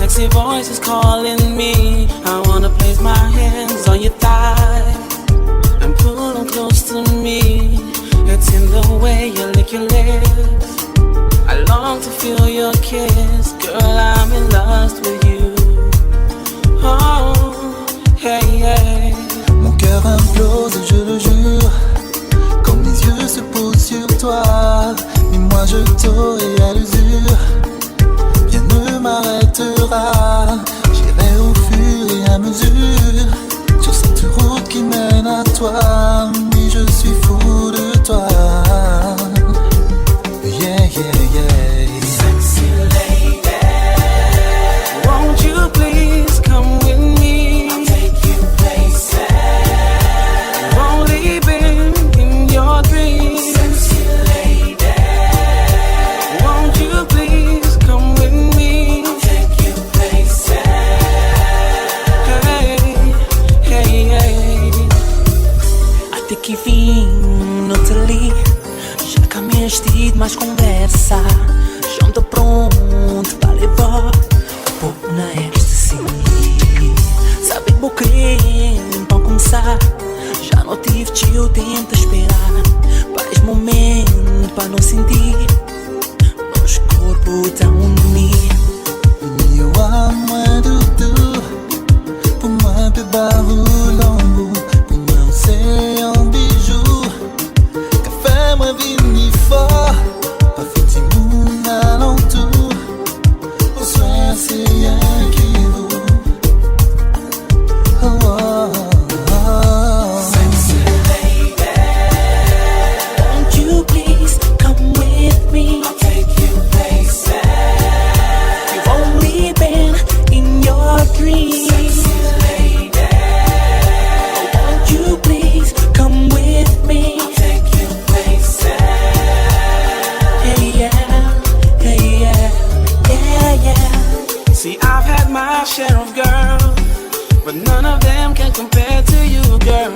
Sexy voice is calling me. I wanna place my hands on your thigh and pull them close to me. It's in the way you lick your lips. I long to feel your kiss, girl. I'm in lust with you. Oh, hey, hey. Mon cœur implose, je le jure, quand mes yeux se posent sur toi. Mais moi je t'aurai à l'usure, rien ne m'arrêtera. J'irai au fur et à mesure sur cette route qui mène à toi. Mais je suis fou de toi. Yeah. Sexy lady, won't you please come with me? I'll take you places. You've only been in your dreams. Sexy lady, won't you please come with me? I'll take you places. Hey, hey, hey. Até que enfim, não te li. Já que tido mais conversa. Já tô pronto para levar pôr na ecstasy. Sabe que vou querer para começar. Já não tive tio tempo de esperar. Para este momento, para não sentir nosso corpo tão unido. Eu amo tout. Pour moi, peu barou Pour moi, c'est un bijou. Café, moi, vini fort. Pas foutu mon alentour. Au soir, c'est rien qui vaut. Oh. Sexy lady, Won't you please come with me? I'll take you places. You've only been in your dreams. Sexy lady, Won't you please come with me? I'll take you places. Hey yeah, hey yeah, yeah yeah. See, I've had my share of girls, but none of them can compare to you, girl.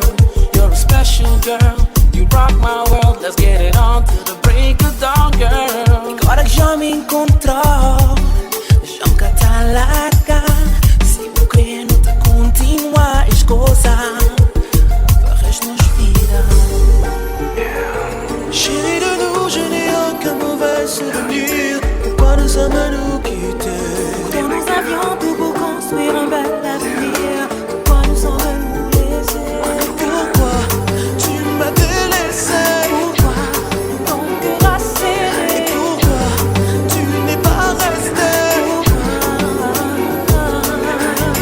You're a special girl. You rock my world. Let's get it on till the break of dawn, girl. Agora que já me encontrou, já me tá larga. Se eu querer não te continuar, escosa. Para nos vida. Chérie de nous, je n'ai aucun mauvais souvenir. Pourquoi nous sommes à nous quitter? Pourtant nous avions tout pour construire un bel avenir. Pourquoi nous sommes nous laisser? Pourquoi tu m'as délaissé? Pourquoi ton cœur a serré? Et pourquoi tu n'es pas resté?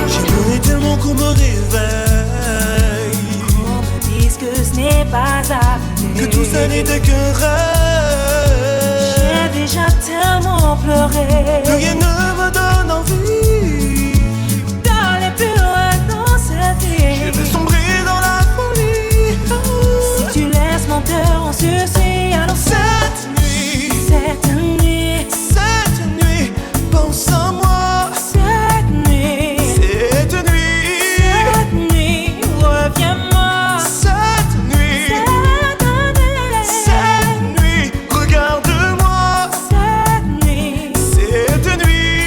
J'aimerais tellement qu'on me réveille. Qu'on me dise que ce n'est pas arrivé. Que tout ça n'était qu'un rêve. J'ai déjà tellement pleuré. Plus rien ne me donne envie. D'aller plus loin dans cette vie. Je vais sombrer dans la folie. Si tu laisses mon cœur en sursis, alors Cette nuit, cette nuit, cette nuit, pense à moi. cette nuit, Cette nuit, cette nuit, reviens-moi. cette nuit, Cette nuit, cette nuit, regarde-moi. cette nuit, Cette nuit,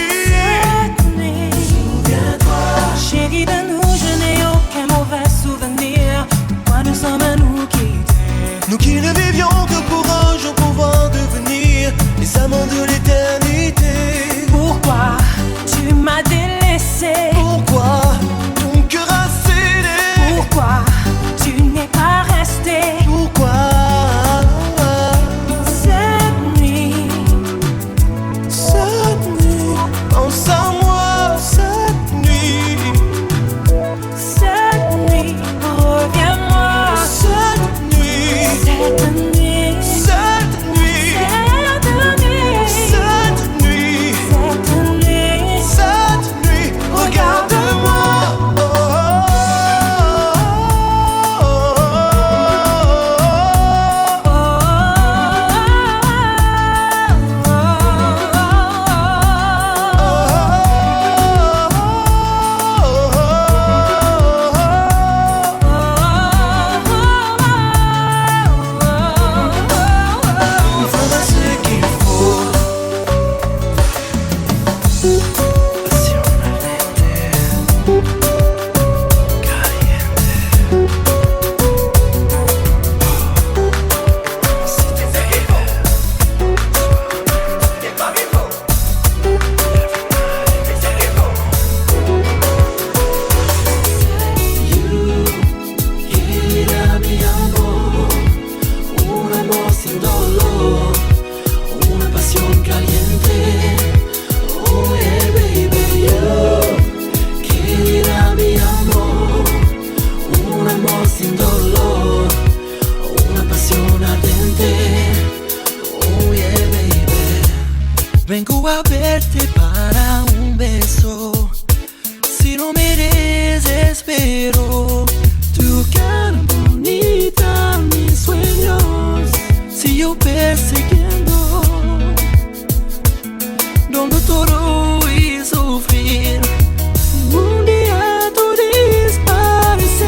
Vengo a verte para un beso. Si no me desespero, tu cara bonita, mis sueños, sigo persiguiendo. Donde todo y sufrir. Un día tú desaparecer.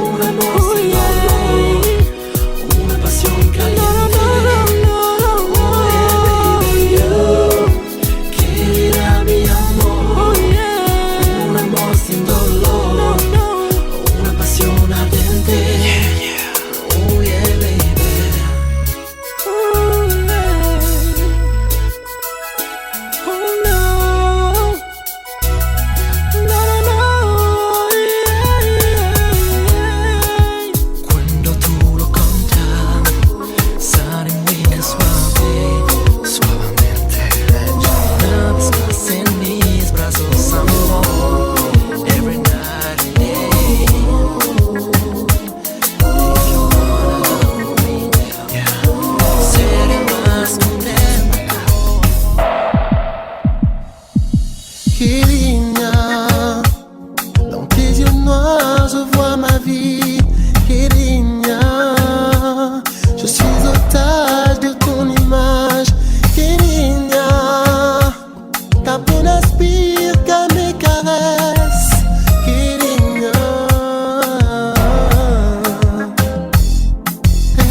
Un amor sin dolor, una pasión caliente. Oh, yeah, baby, you, querida mi amor. Un amor sin dolor, una pasión ardente. Oh, yeah, baby. Oh, yeah. Oh, no. No, no, no, yeah, yeah. Cuando tú lo cantas, sale muy suave, suavemente. Una vez más en mis brazos, amor, every night and day. If you wanna love me, yeah, seré más contento. Kélinia, dans tes yeux noirs, je vois ma vie. Kélinia, je suis otage de ton image. Kélinia, ta peau n'aspire qu'à mes caresses. Kélinia,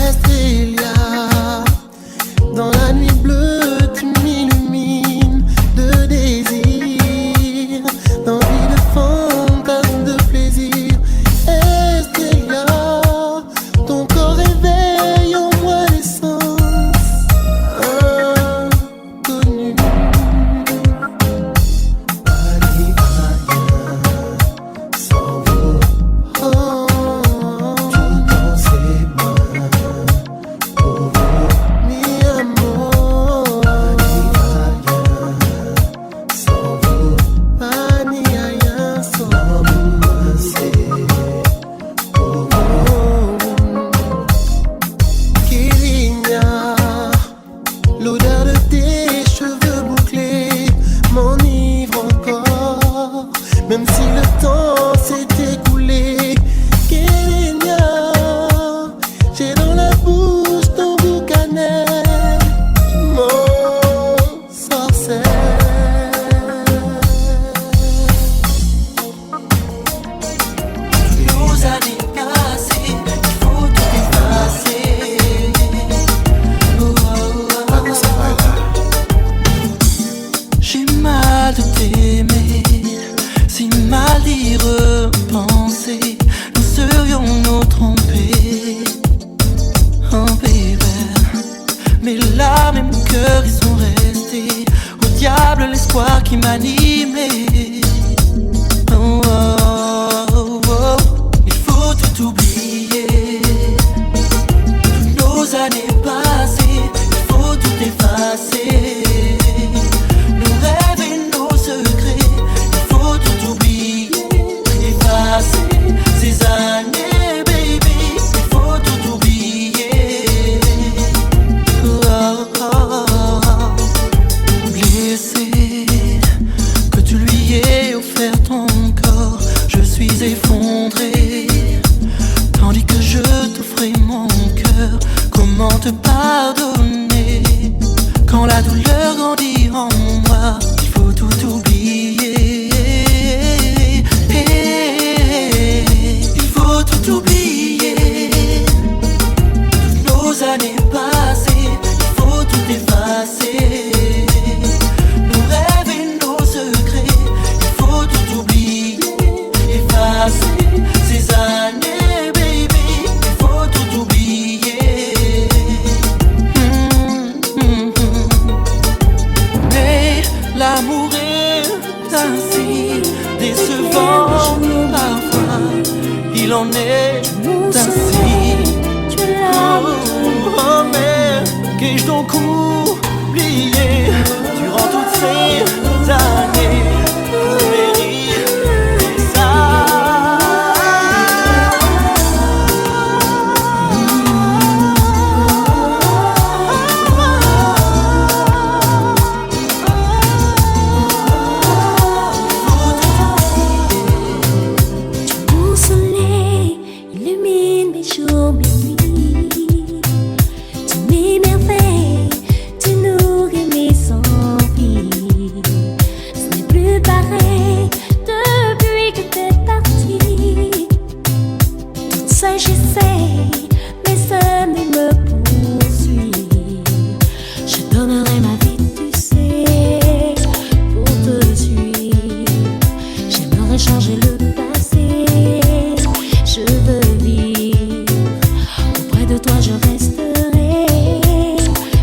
Estrella, dans la nuit bleue, tu m'illumines de désir, d'envie, de fantasme, de plaisir. Estrella, ton corps éveille en moi les sens inconnus. Pas ni rien sans vous. Oh, tout dans ses mains pour vous. Mi amor, pas ni rien sans vous. Pas ni rien sans vous. C'est pour vous. Kélinia, l'odeur de tes cheveux bouclés m'enivre encore, même si le temps s'est écoulé. Kélinia, j'ai dans la bouche ton goût cannelle, tu m'ensorcelles. Nos années passées, il faut tout effacer. Oh, oh, oh. J'ai mal de t'aimer, si mal d'y repenser, nous serions nous tromper. Oh baby, mais l'âme et mon cœur ils sont restés. Au diable l'espoir qui m'animait. Oh, oh, oh, il faut tout oublier. Toutes nos années passées, il faut tout effacer. Nos rêves et nos secrets, il faut tout oublier, effacer ces années, baby, il faut tout oublier. Oh, oh, oh. Blessé, que tu lui aies offert ton corps, je suis effondré. Tandis que je t'offrais mon cœur, comment te pardonner quand la douleur grandit en moi? Il faut tout oublier. Il faut tout oublier. Toutes nos années passées, il faut tout effacer. Nos rêves et nos secrets, il faut tout oublier, effacer ces années, baby, il faut tout oublier. Mais l'amour est ainsi décevant parfois, il en est ainsi. Oh, oh, mais qu'ai-je donc oublié durant toutes ces années pour mériter ça? mes jours, mes nuits. Tu m'émerveilles, tu nourris mes envies. Ce n'est plus pareil depuis que t'es partie. Toute seule j'essaie, mais ce ne me poursuit. Je donnerai ma vie, tu sais, pour te suivre. J'aimerais changer le passé. Je veux vivre. Auprès de toi, je resterai.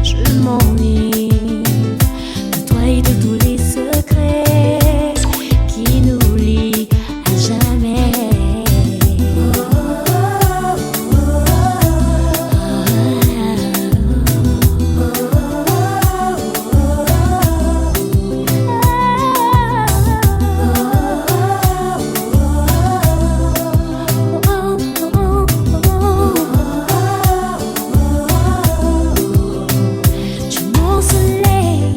Je m'enivre de toi et de tous les secrets qui nous lient à jamais. Tu es mon soleil,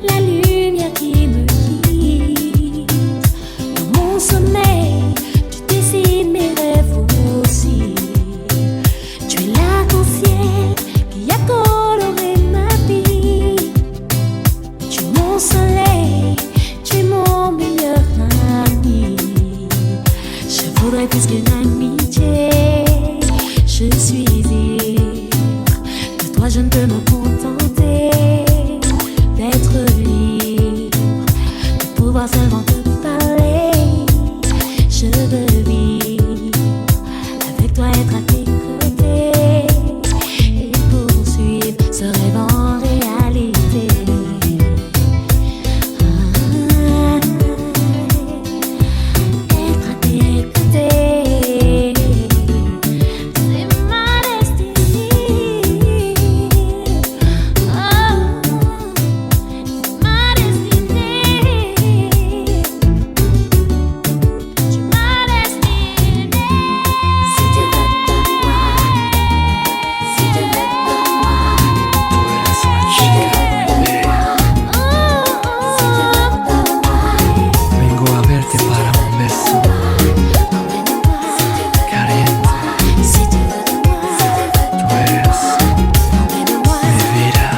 la lumière qui me guide. Dans mon sommeil, tu dessines mes rêves aussi. Tu es l'arc-en-ciel qui a coloré ma vie. Tu es mon soleil, tu es mon meilleur ami. Je voudrais plus qu'une amitié. Je suis libre. De toi, je ne peux me contenter d'être libre, de pouvoir seulement te parler. Je veux vivre avec toi, être à tes côtés et poursuivre ce rêve en réalité. Ah, être à tes côtés, c'est ma destinée. Oh, c'est ma destinée. Tu ma destinée. Si tu veux de moi, si tu veux de moi, Tú eres una chica bella. si tu veux de moi, Vengo a verte para un beso caliente. si tu veux de moi, Tú eres emmène-moi. mi vida.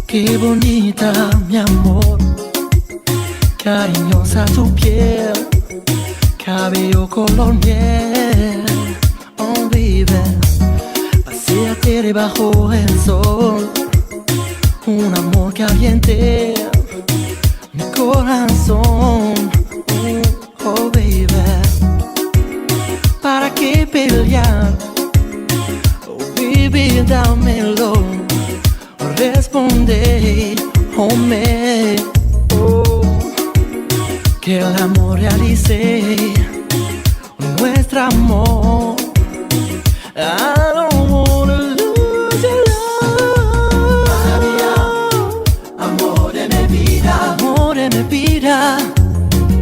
Qué bonita, mi amor, cariñosa tu piel, cabello color miel. Oh, baby, paséate debajo el sol, un amor caliente, mi corazón. Oh, baby, ¿para qué pelear? Oh, baby, dámelo. Responde, oh, me, oh, que el amor realice nuestro amor. I don't wanna lose your love. Amor de mi vida, amor de mi vida.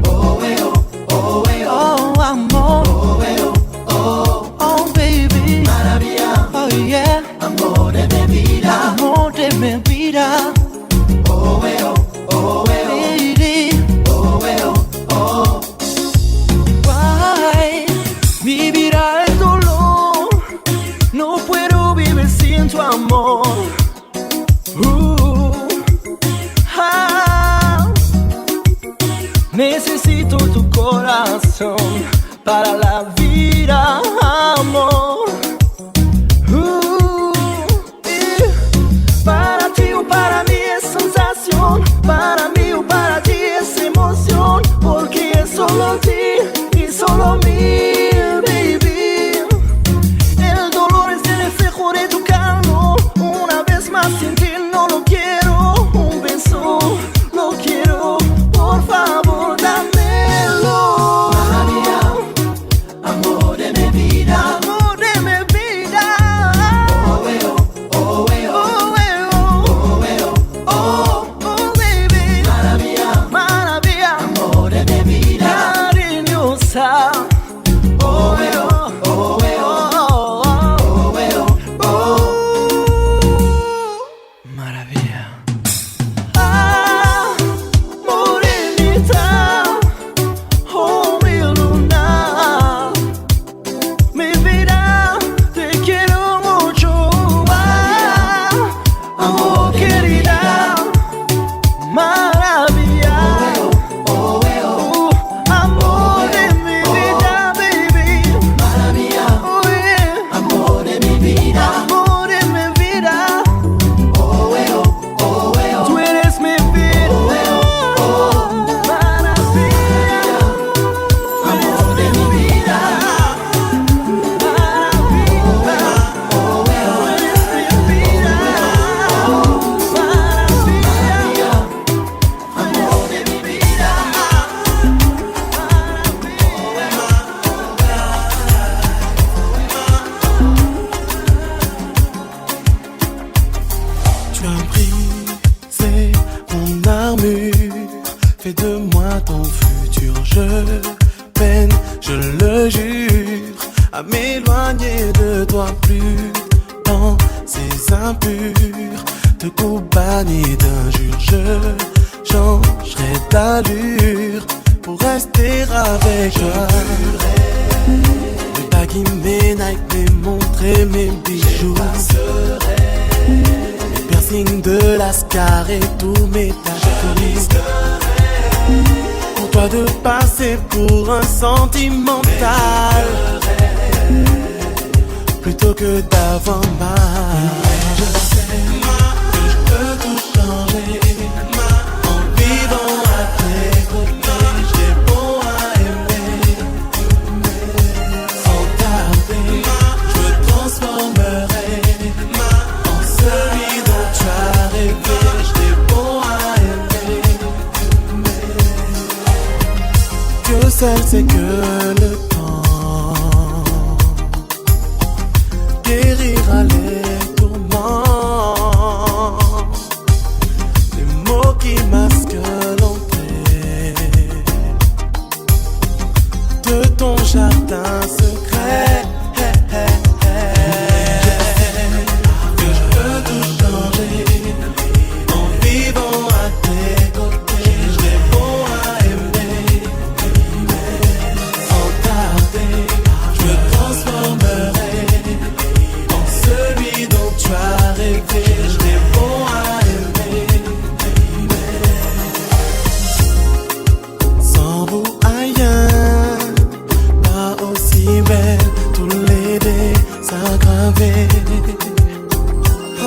Oh, eh, oh, oh, eh, oh, oh, amor. Oh, eh, oh, oh, oh, baby. Maravilla. Oh, yeah. Amor de mi vida, amor de mi vida. Oh, eh, oh, oh, eh, oh, baby. Oh, eh, oh, oh. Why? Mi vida es dolor. No puedo vivir sin tu amor. Ah. Necesito tu corazón para la vida, amor. Yeah. Para ti o para mí es sensación, para mí o para ti es emoción, porque es solo ti y solo mí, baby. El dolor es el reflejo de tu calor. Una vez más sin ti no lo quiero. Un beso, lo quiero. Por favor, dámelo. Maravilla, amor de mi vida. à m'éloigner de toi plus Pensées impures, te couper d'injures. Je changerai d'allure pour rester avec toi. Mes baguilles, mes Nike, mes montres et mes bijoux. Mes piercings de lascar et tous mes tattoos. Pour toi de passer pour un sentimental plutôt que d'avoir mal. Je sais que je peux tout changer en vivant à tes côtés. J'ai bon à aimer. Sans tarder, je me transformerai en celui dont tu as rêvé. J'ai bon à aimer. Dieu seul sait que le temps guérira les tourments, les mots qui masquent l'entrée de ton jardin secret. Que je peux tout changer en vivant à tes côtés. Je réponds à aimer. Sans tarder, je me transformerai en celui dont tu as rêvé. Je réponds à aimer. Sans vous ailleurs, pas aussi belle, tous les dés s'aggravaient. Oh,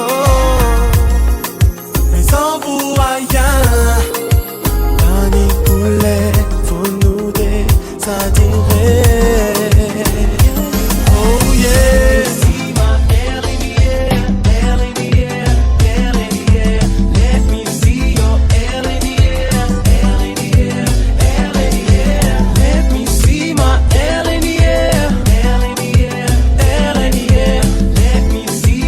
mais sans vous ailleurs, pas ni poulet, faut nous désattirer. Oh yeah. Let me see my L in the air, L in the air, L in the air. Let me see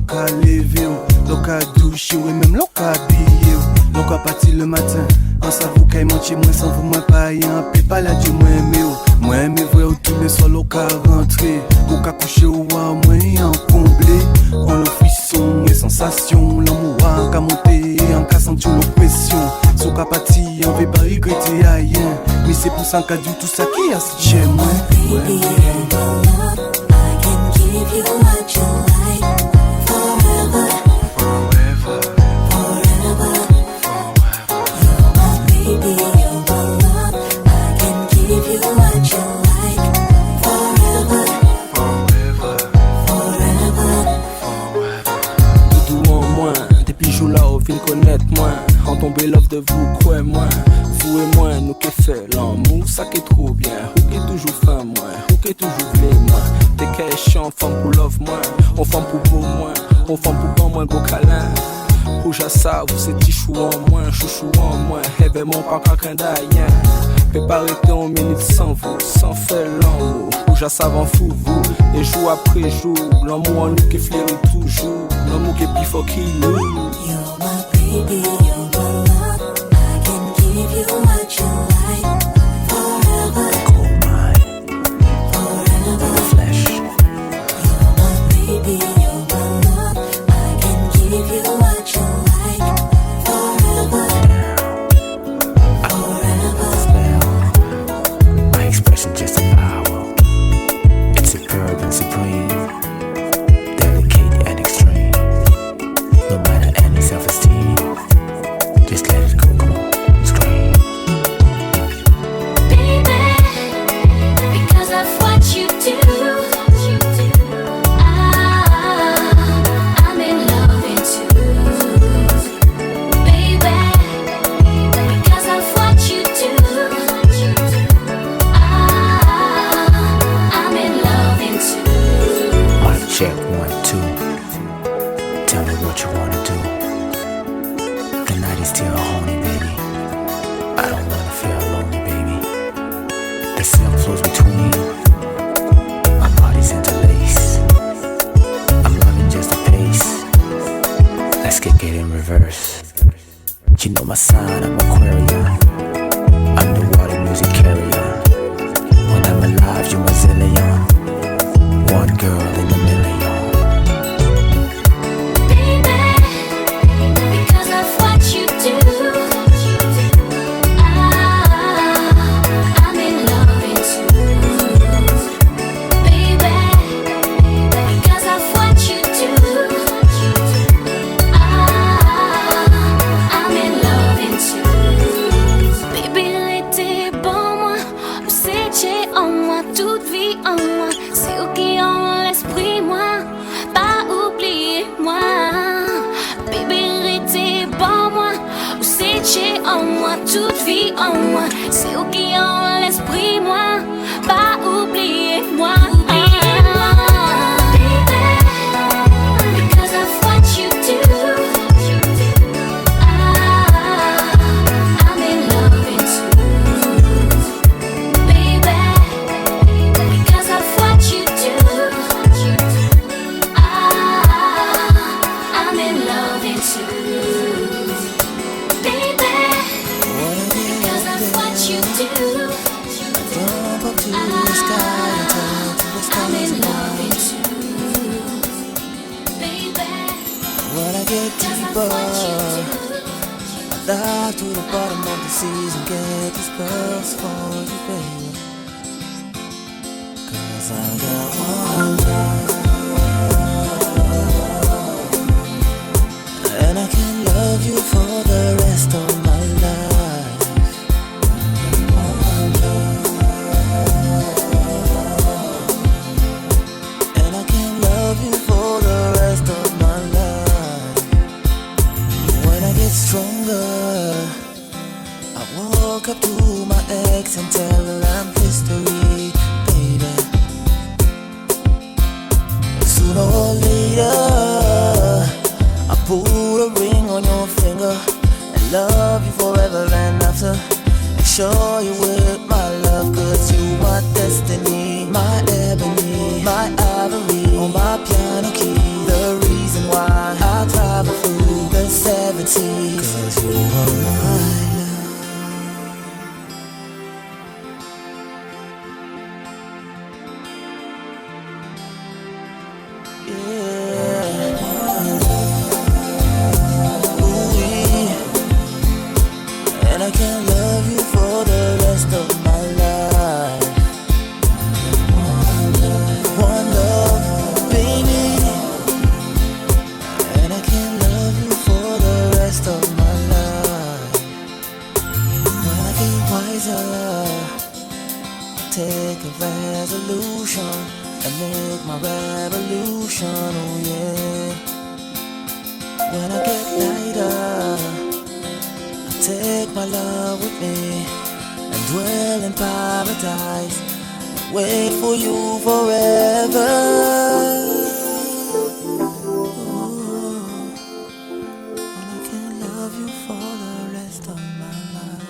ka leve w, lè w ka douche w e menm lè w ka abiye w. Lè w ka pati le maten, an sa vou kay mantye mwen san vou mwen pa ye anpe pale adye mwen renmen w, mwen renmen vre w tou le swa lè w ka rantre, ou ka kouche w a mwen an konble an lon frison e sansasyon lanmou a ka monte an ka santi w lon presyon si w ka pati an ve pa regrete ayen mi se pou sa n ka di w tou sa ki as chè mwen. Baby, you're my love. I can give you what you like forever, Forever, forever. You're my baby, you're my love. I can give you what you like forever, forever, forever. Doudou an mwen, depi jou la ou vin konèt mwen. An tonbe love de vou kwè mwen. Vou e mwen nou ke fè l'amour, sa ke tro bien. Ou ke toujou fan mwen, ou ke toujou vle mwen. Te kè chan fanm pou love mwen, on fanm pou beau mwen, on fanm pou ban mwen gwo câlin. Pou ja sa, vous se ti chou an mwen, chouchou an mwen. Hebe mon pa ka d'ayen. Pe pa rete on minute sans vous, sans faire l'amour. Pou ja savan fou vous, et jour après jour, l'amour en nous qui fleurit toujours, l'amour qui est plus fort qui nous. You're my baby, you're my love. I can give you what you like forever, Gold mine, forever. the flesh. You're my baby, you're my love. I can give you what you like forever, forever. Spell. My expression just a power. It's superb and supreme, delicate and extreme. No matter any self-esteem, just let it go. Come on, scream. Baby, because of what you do, I'm in love with you. Baby, because of what you do, I'm in love with you. Mic check 1 2. Tell me what you wanna do. The night is still horny, baby. I don't wanna feel lonely, baby. The silk flows between our bodies interlace. I'm loving just the pace. Let's kick it in reverse. You know my sign, I'm Aquarian. Underwater music carrier. When I'm alive, you my zillion. One girl in a million. Baby, because of what you do, I'm in love with you. Baby, because of what you do, I'm in love with you. Baby, rete ban mwen, ou se an mwen, tout vi an mwen. Se ou ki an lespri mwen, pa oubliye mwen. Baby, rete ban mwen, ou se an mwen, tout vi an mwen. Se ou ki an lespri mwen, pa oubliye mwen. Baby, because of what you do, I'm in love with you. Baby, because of what you do, I'm in love with you. Baby, because of what you do, Jump up to the sky and turn to the I'm in stars. love with you. Baby, When I get because of deeper, what you do. I dive to the bottom of the seas and get these pearls for you, baby. 'Cause I got one life, and I can love you for the rest of my life. One love, and I can love you for the rest of my life. When I get stronger, I walk up to my ex and tell her I'm history, baby. Sooner or later, I put a ring on your finger and love you forever and after. And show you with my love, 'cause you my destiny, my ebony, my ivory, on my piano key. The reason why resolution and make my revolution, oh yeah. When I get lighter, I take my love with me and dwell in paradise. Wait for you forever. Oh, and I can love you for the rest of my life.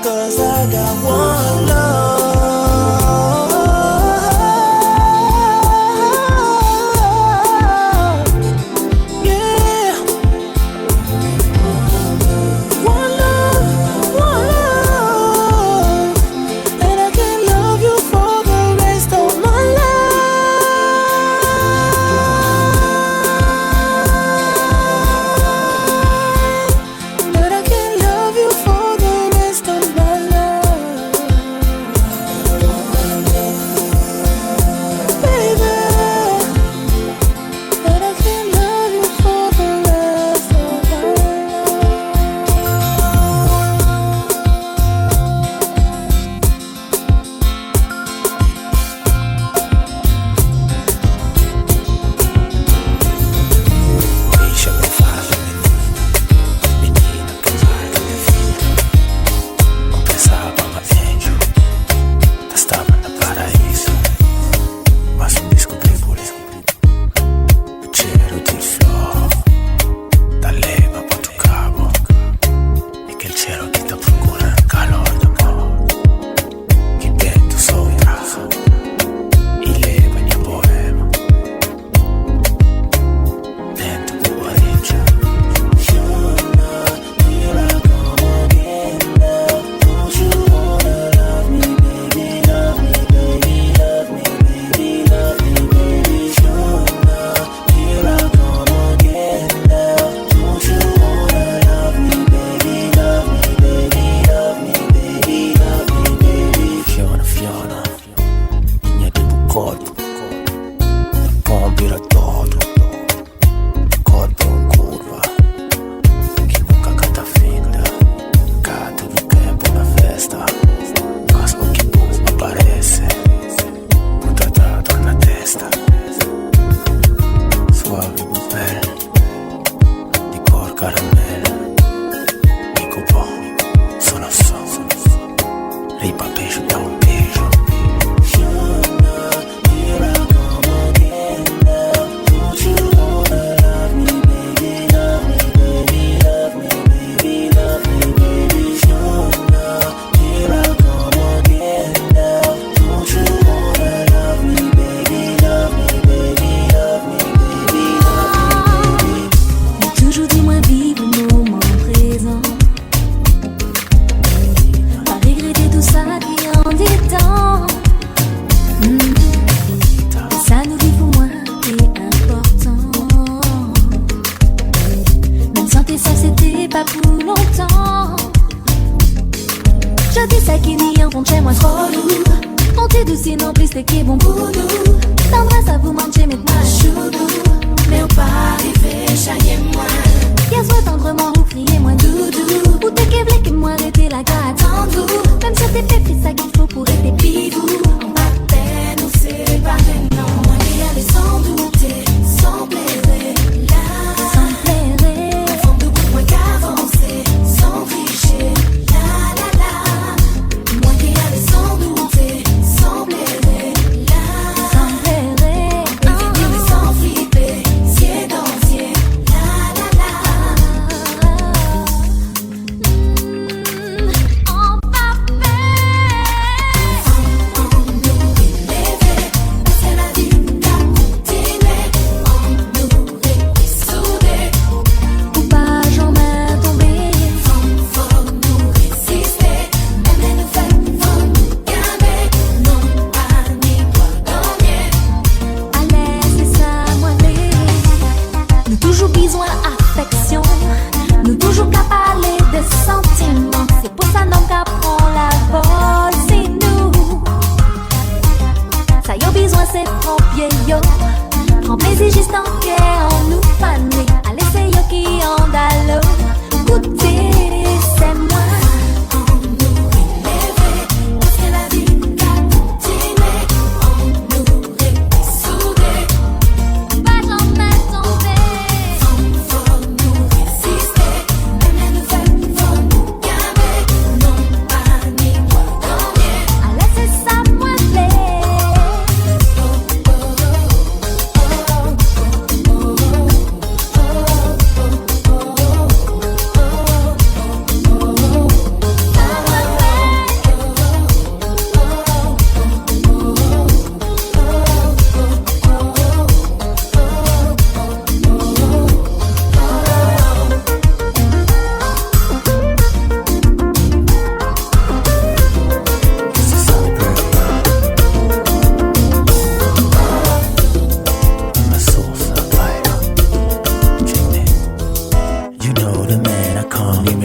Cause I got one love. Yeah. One love, one love. And I can love you for the rest of my life. But I can love you for the rest of my life. Baby, but I can love you for the rest of my Deixa-me falar, menina, menina que marca minha vida. Não pensava uma anjo, estava no paraíso, mas descobri por o cheiro de flor, da leva para tu cabo, e aquele cheiro que te procura, calor de amor, que vento sopra e leva minha poema dentro do origem. Here I come again now. Don't you wanna love me, baby? Love me, baby. Love me, baby. Love me, baby. Sure now. Here I come again now. Don't you wanna love me, baby? Love me, baby. Love me, baby. Love me, baby. Fiona, Fiona, minha de corpo, bom vira todo, corpo em curva, que nunca canta finda, cá todo tempo na festa, mas o que tu aparece, puta tatu na testa, suave pele, de cor caramelo, Nico bom, sono só, ripa beijo, dá um beijo. Here I come again now. Don't you wanna love me, baby? Love me, baby. Love me, baby. Love me, baby. Sure now. Here I come again now. Don't you wanna love me, baby? Love me, baby. Love me, baby. Love me, baby. Toujours dis moi vivre le moment présent. Pas regretter tout ça qui en dit tant. Ça nous vit pour moi est important. Même santé ça c'était pas pour longtemps. Je dis ça qui n'y en compte chez moi trop lourd. On t'est douce non plus c'est qui est bon pour nous. Tendresse à vous manger mais moi choudou. Mais on pas arrivé, chaye moi. Hier soir tendrement ou crier moins doudou. Ou t'es qu'est que moi arrêter la gare attends Même si t'es fait fait ça qu'il faut pour être pivou. On va peine nous séparer, non. Moi y aller sans douter, sans plairer. Là, Sans plairer. forme de bout, moi qu'avancer, sans tricher. La la la. Moi qui aller sans douter, sans plairer. Là, Sans plairer. Finir mais sans flipper, ciel dans ciel. La la la.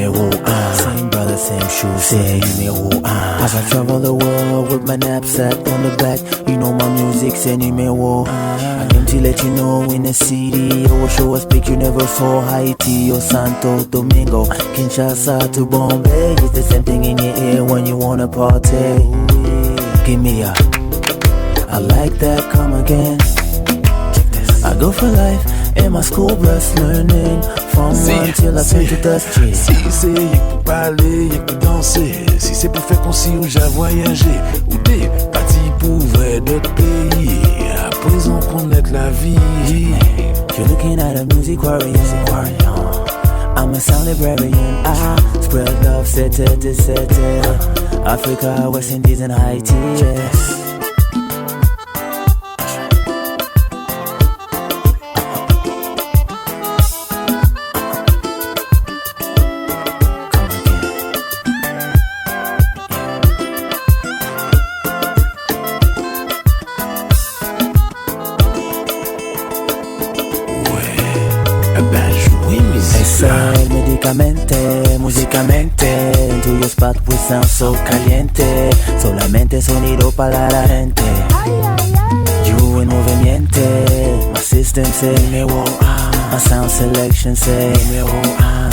numéro 1. Same brother, same shoes, c'est numéro 1. As I travel the world with my knapsack on the back, you know my music, c'est numéro 1. I came to let you know in the city, I will show us pic you never saw. Haiti or Santo Domingo, Kinshasa to Bombay. It's the same thing in your ear when you wanna party. Give me a, I like that, come again. I go for life in my school bus learning from one till I turn to dust. Yeah. Si se yek pou pale, yek pou danse. Si se pou fè konsi ou ja voyaje, ou te pati pou vre dot peyi. A prezon konet la vi. You're looking at a music warrior. I'm a sound librarian. I spread love city to city. Africa, West Indies and Haiti. Yeah. Ben jwe mizik Es la. el medicamente, musicamente. Into your spot we sound so caliente. Solamente sonido para la gente. You en movimiento. My system say numéro ah. My sound selection say numéro ah.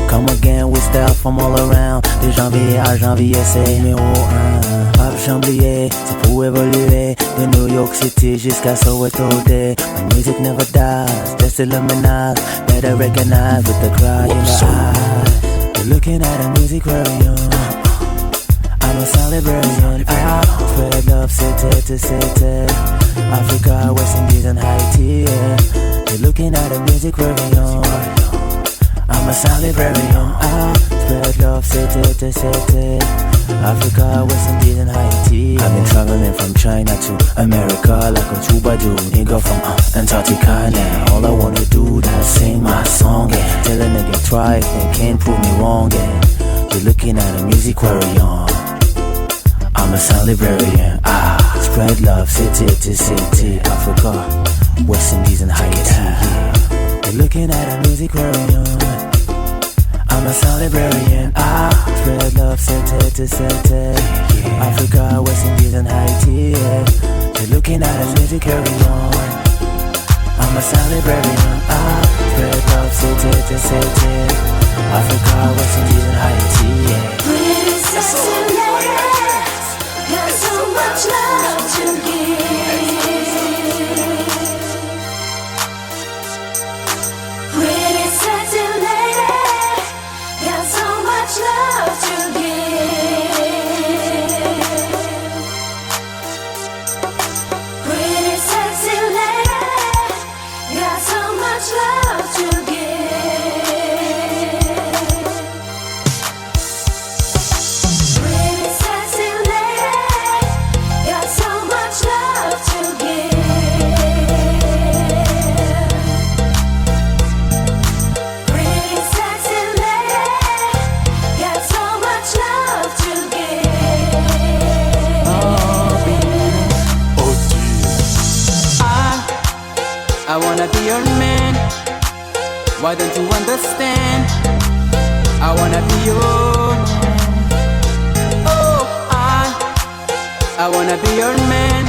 Come again with style from all around. De janvier à janvier c'est numéro 1. Pop Chamblier, c'est pour évoluer. De New York City jusqu'à Soweto Day. My music never dies, that's illuminized. Better recognize with the cry in the eyes. You're looking at a music aquarium. I'm a sound librarian. I spread love city to city. Africa, West Indies and Haiti. Yeah. You're looking at a music aquarium. I'm a sound librarian. I spread love city to city. Africa, West Indies and Haiti. I've been traveling from China to America like a troubadour. Nigga from Antarctica now. All I wanna do is sing my song. Yeah. Tell a nigga try if they can't prove me wrong. Yeah. You're looking at a music aquarium. I'm a sound librarian. Ah, spread love city to city. Africa, West Indies and Haiti. Yeah. You're looking at a music aquarium. I'm a sound librarian. I spread love city to city. Africa, West Indies and Haiti. Yeah. You're looking at a music aquarium. I'm a sound librarian. I spread love city to city. Africa, West Indies and Haiti. Yeah. Pretty sexy lady, got so much love to give. Pretty sexy lady, got so much love to give. Pretty sexy lady, got so much love to give. Pretty sexy lady, got so much love to give. Pretty sexy lady, got so much love to give. I wanna be your man. Why don't you understand? I wanna be your man. Oh, I wanna be your man.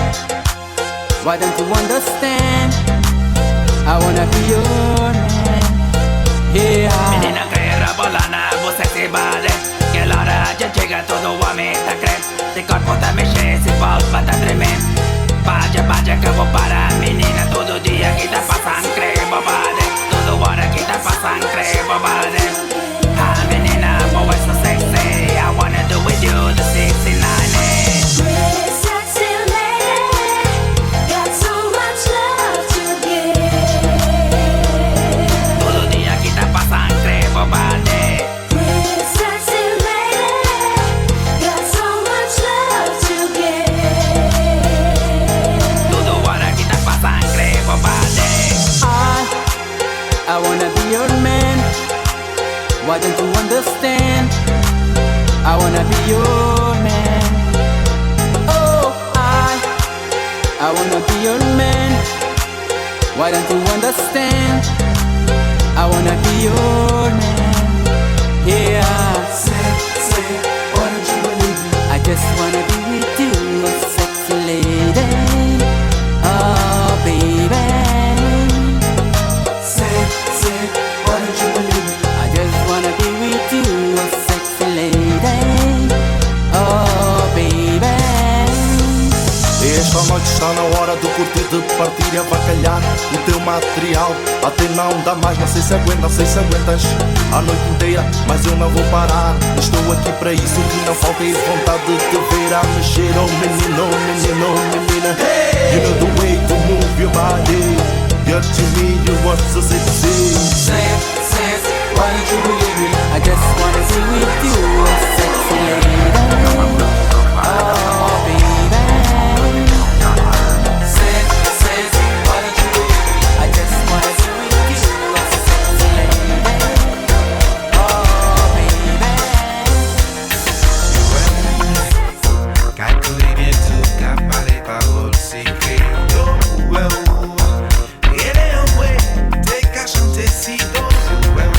Why don't you understand? I wanna be your man. Yeah. Menina cre rebolando, você se bate. Que l'hora ja llega, todo home te crec. De corpo te mexe, si vols va te tremendo. Vaja, vaja, que vou parar, menina. Todo dia que tá passando, cre bobade. Todo hora que tá passando, cre bobade. Ah, menina, boy, so sexy. I wanna do with you the 69. Eh. Pretty sexy lady, got so much love to give. Todo dia que tá passando, cre bobade. Pretty sexy lady, got so much love to give. Todo hora que tá passando, cre bobade. I wanna be your man. Why don't you understand? I wanna be your man. Oh, I wanna be your man. Why don't you understand? I wanna be your man. Yeah. Sexy, why don't you believe me? I just wanna be with you, sexy lady. Oh, baby. Sexy, why don't you believe me? I just wanna be with you, sexy lady. Oh, baby. Esta noite está na hora de curtir, de partir e avacalhar o teu material. Até não dá mais, não sei se aguenta, não sei se aguentas a noite inteira, mas eu não vou parar. Estou aqui para isso, que não falta é vontade de te ver a mexer. Oh menino, oh menino, oh menina. You know the way to move your body. You're to me, you are so sexy. Sexy, why don't you believe me? I just wanna be with you, sexy lady. Oh, baby. Sexy, why don't you believe me? I just wanna be with you, sexy lady. Oh, baby. Ka kouri byen tou, ka pale pawòl sikre. Yo, wè ou, rele anmwe, te ka chante si do. Yo, wè ou,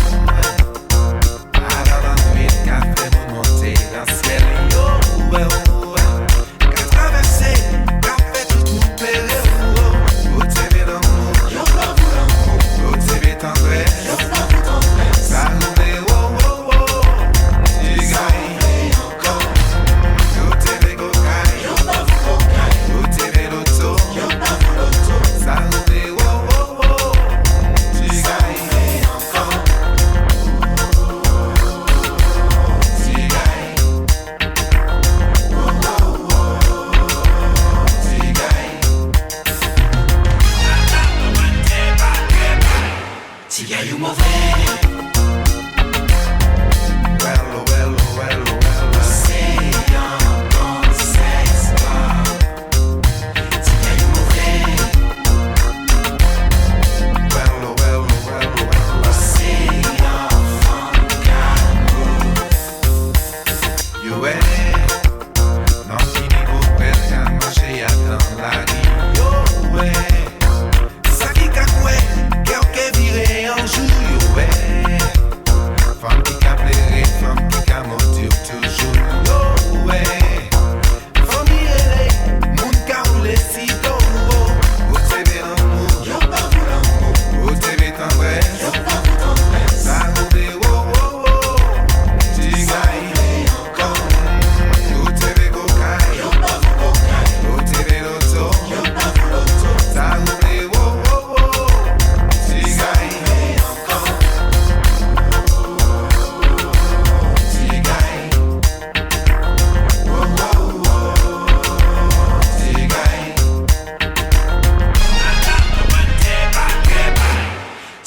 ala lannwit ka fè moun monte nan syèl. Yo, wè ou, ka travèse, ka fè tout moun plere. Ou te vle lanmou, ou te vle tendrès, sa roule, oh, tigay, ou te vle kokay, ou te vle loto, sa roule, oh, tigay, tigay, tigay. Tigay ou move. Well, well, well, well. Se yon bon sex bomb. Tigay ou move. Well, well, well, well. Se yon fanm ka move. Yo wè, nan ki nivo prel ka mache a dan lari. Yo wè, sa ki ka kwe, kè ou ke vire anjou. Yo wè, fanm ki ka plere, fanm ki ka montir toujou. Yo wè, fanm irele, moun ka roule si do. Ou te vle lanmou, ou te vle tendrès, sa roule, oh, tigay, ou te vle kokay, ou te vle loto, sa roule, oh, tigay, tigay, oh, tigay.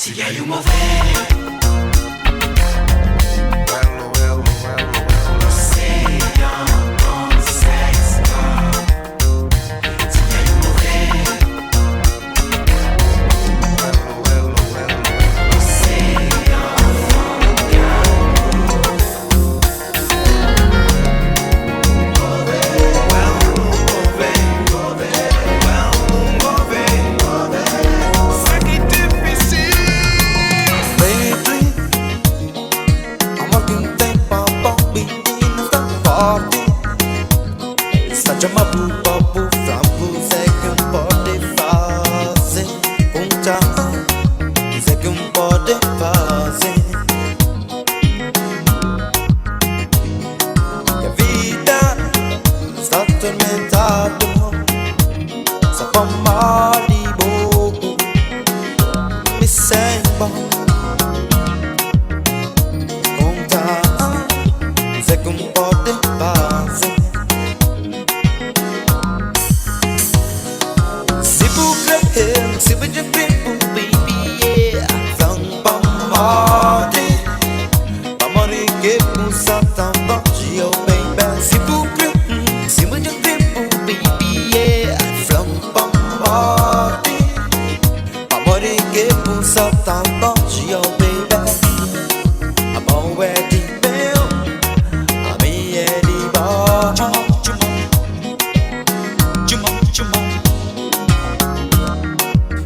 Tigay ou move. Well, well, well, well. Se yon bon sex bomb. Tigay ou move. Well, well, well, well. Se yon fanm ka move. Well, move, well, move. Sa ki difisil. Sempre amor que um tempo bom, menina está forte. Está chamando bobo, frambo, Zé que um pode fazer. Conta, Zé que um pode fazer. E a vida está atormentado, só com Malibu, me sem bom. Conta, Zé que um pode fazer. Se bu crer, se bu crer, baby, yeah. Flan pa morte, pa morrer que bu satan bom, oh baby. Se bu crer, se bu crer, baby, yeah. Flan pa morte, pa morrer que bu satan bom, oh baby. A bom é de meu, a minha é de bom.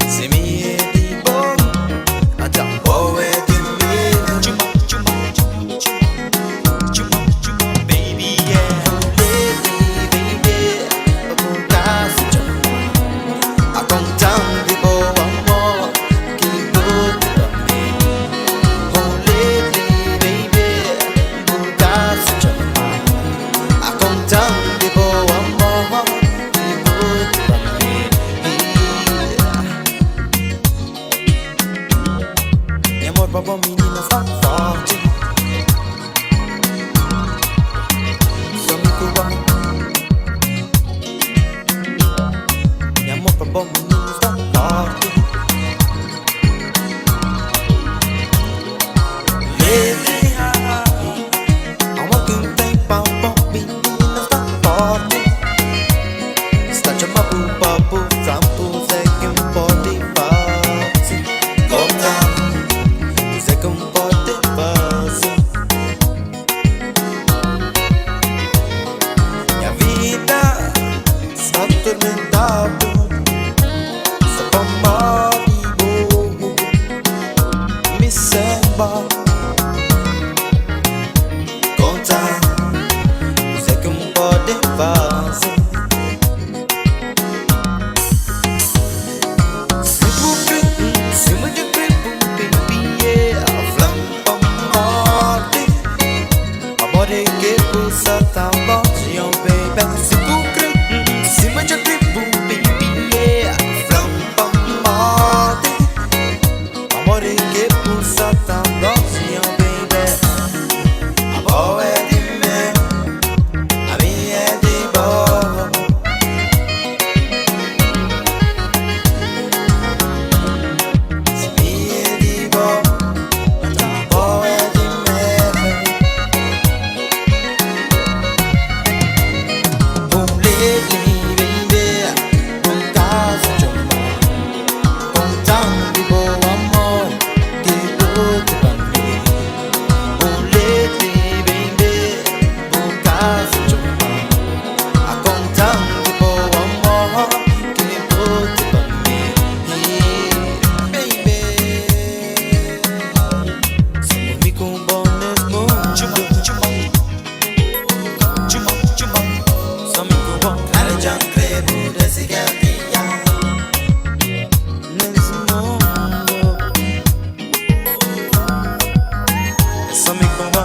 Se mi é de bom, então bom é de meu. morte. Sta txoma bu pa bu fla-m kuzé ki N pode faze. Konta-m kuzé ki N pode faze. Nha vida sta tormentadu Só pamodi bo Mi sen bo. Konta kuzé ki N pode faze. Si bu kre, sima dja kre bu baby yeah. Fla-m pamodi, pamodi ki bu sa ta lonji, oh baby. Si bu kre, sima dja kre bu baby yeah. Fla-m pamodi, pamodi ki bu sa ta lonji, oh baby. Abo é di mi, ami é di bo. Si mi é di bo, nton bo é di mi. Um lele, baby, bu ka sa txoma. Konta-m di bo amor ki bu ten pa mi. Um lele, baby, bu ka sa txoma. A konta-m di bo amor ki bu ten pa mi. Baby, só mi ku bo nes mundu. Só mi ku bo. Kara dja N kre bu desi galinha nes mundu. É só mi ku bo.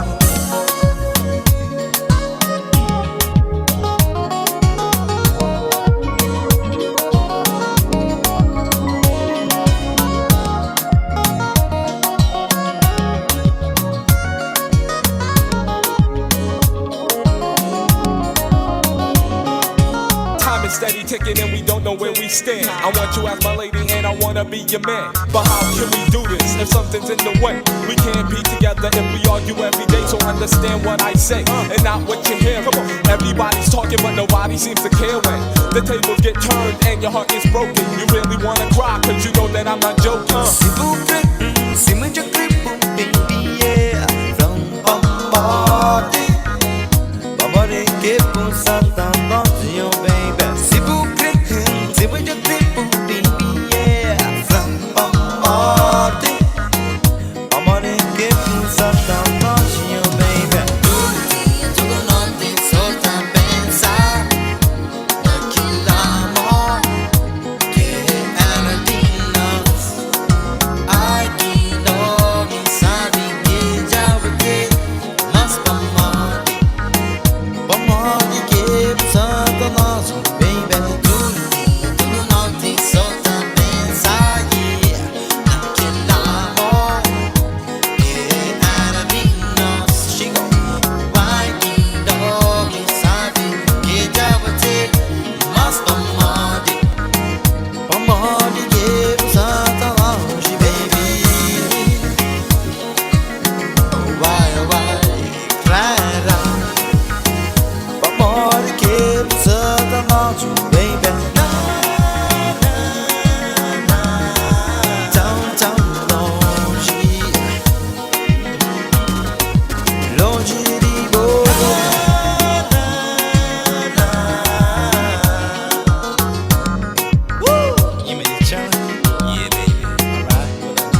Time is steady ticking and we don't know where we stand. I want you as my lady and I wanna be your man. But how can we do this if something's in the way? We can't be together if we argue every day. So understand what I say and not what you hear. Everybody's talking, but nobody seems to care when the tables get turned and your heart gets broken. You really wanna cry, cause you know that I'm not joking. Si bu kre, sima dja kre bu baby yeah. Fla-m pamodi, pamodi ki bu sa ta lonji, oh baby. Si bu kre, sima dja kre bu baby yeah. Fla-m pamodi, pamodi ki bu sa ta lonji, oh baby. Tudu dia, tudu noti, so ta pensa naquele amor que era di nos. Ai ki dor, mi sabe ki dja bate. Mas pamodi, pamodi ki bu sa ta lonji, baby. Tudu dia, tudu noti, so ta pensa, yeah, naquele amor que era di nos. Chico, ai ki dor, mi sabe ki dja bate. Mas pamodi, pamodi ki bu sa ta lonji, baby. Why, why, Clara? Pamodi ki bu sa ta lonji, baby. Na, na, na, tão, tão longe, longe di bo. Na, na, Woo! You made it challenge? Yeah, baby. Alright, well then.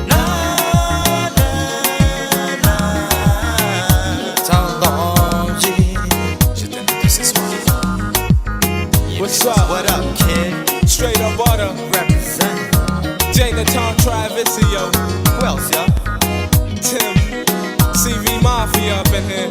Na, na, na, tão longe. Je t'aime depuis ce soir. What's up? What up, kid? Straight up butter. Represent. Jonathan Travisio. Who else, y'all? Tim. CV Mafia up in here.